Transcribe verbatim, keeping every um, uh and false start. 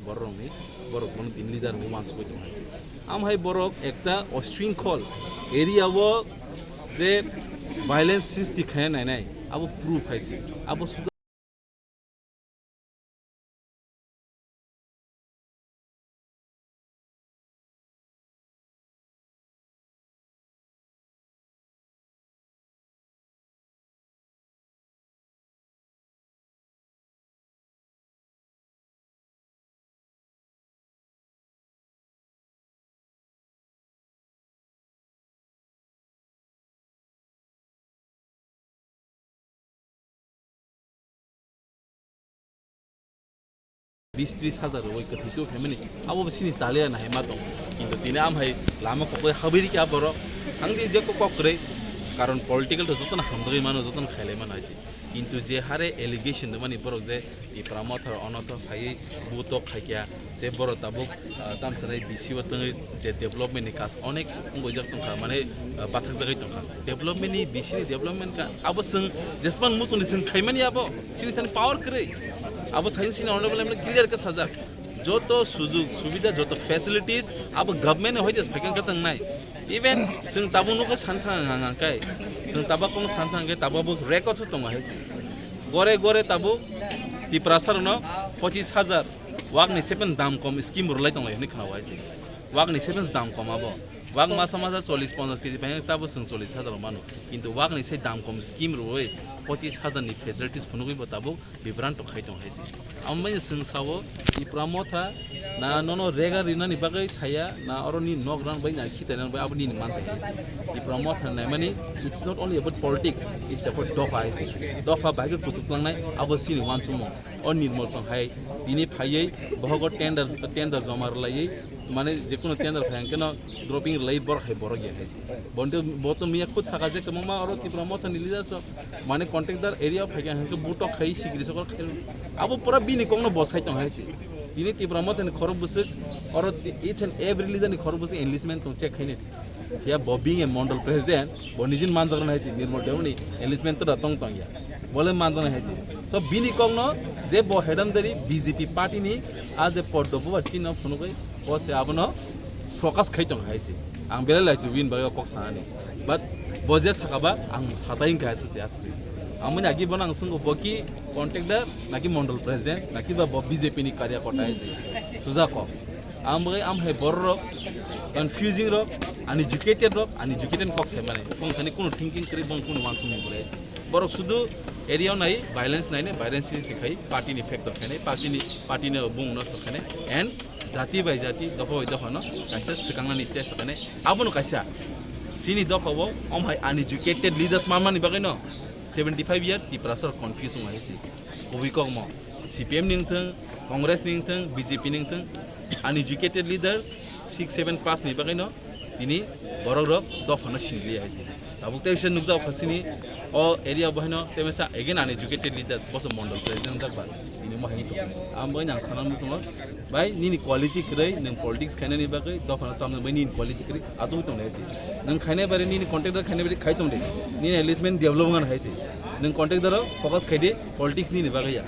Borok rokni, borok bono tini leader rokni uansugwi tongo hai se. Am hai borok ekta oswingkhol area o je violence srishti khaina nainai, abo proof hai se. Abo suda Bis tris hajar rwi kwthwi tu phaimani, abo bo sini chaliya na hai ma tong. Kintu tini am hai lama kokoi habiri kya borok, ang di je kok kok kwrwi, karon political to jotono hamjagwi mano, jotono khailai mano hai se. Kintu je hare allegation do mani borok je Tipra Motha Anotha phaiwi butok khaikya, tei borok tabuk, ah, tamsanai B C o tongwi je development ni kaj onek wngwi jak tongkha, mane, ah, bathakjagwi tongkha. Development ni, B C ni development ka abo chwng jesman muchungni chwng khaimani abo, chini thani power kwrwi. Abo thani chini honorable M L A clear khe sajak. Joto sujug subida, joto facilities abo government ni hoite phaikha khe chwng nai. Even chwng tabuk nukha santhang ang, ang kai. Chwng tabuk kong santhang khe tabuk bo record se tongo hai se. Gore gore tabuk Tiprasa rokno pochis hajar, wakni seven dam kom scheme rwlai tonglai hwnwi khwnao hai se. Wakni seven dam kom abo. Wak masa masa chollis ponchash K G bai tabuk chwng chollis hajar mano. Kintu wakni se dam kom scheme rwui pochis hajar ni facilities phunugwi bo tabuk bibranto khai tong hai se. Ambai chwng sao, Tipra Motha na nono rega rinani bagwi saya, na oroni nok rang bai na khita rang bai abo nini man thai hai se. Tipra Motha naimani, it's not only about politics, it's about dopha hai se. Dopha bai khe kuchuk langnai abo sini uansukmung. O Nirmal Song hai tini phaiwi bohogo tender, tender joma rwlaiwi, mane jekunu tender phai hwnkhe no dropping rwlaiwi borok hai borok ya hai se. Bonte bo to miya khud saka je kwbangma oro Tipra Motha ni leaders rok mane contractor area o phaikha hwnkhe butok khai sigiri sokor khai abo pura bini kokno bosai tong hai se. Tini Tipra Motha ni khorok bwswk oro ti-, each and every leader ni khorok bwswk enlistment tong check khainai. Ya bo being a mondol president, bo nijin manjak rwna hai se, Nirmal Debbarma ni enlistment to da tong tong ya. Bole manjak hai se. So bini kokno je bo hedam dari B J P party ni a je poddo bubar chino phunugwi o se abono focus khai tong hai se. Ang belai lai se win bai o kok sanani. But bo je saka ba ang satai wngkha se se ase. Ang mani agi bono ang swngo bo ki contractor naki mondol president naki ba bo B J P ni karya kota hai se. Suja kok. Ang bai am hai borok rok, confusing rok, uneducated rok, uneducated kok sai mani. Bong thani kuno thinking kwrwi, bong kuno uansukmung kwrwi. Borok sudu area o nai, violence nai ne, violence is khai, party ni factor khai ne, party ni, party ni bung nosto khai ne, and jati bai jati, dopha bai dopha no kaisa swkang nani test khai ne, abo no kaisa. Sini dopha o, om hai uneducated leaders man mani bagwi no, seventy five year Tiprasa rok confuse wng hai si. Kubui kokmo, C P M ni wngthwng, Congress ni wngthwng, B J P ni wngthwng, uneducated leaders six seven pass ni bagwi no tini borok rok dopha no siniliya hai se. Tabuk tei se nukjak kha sini o area bo haino tei mesa again uneducated leaders boso mondol president jak ba tini mo hai tong. Ang bo nang sana nukjak bai nini quality kwrwi nwng politics khainani bagwi dopha no samna bai nini quality kwrwi achuk tong hai se. Nwng khainai bai nini contractor khainai bai khai tong de. Nini at least men develop ngan hai se. Nwng contractor o focus khai de politics nini bagwi ya.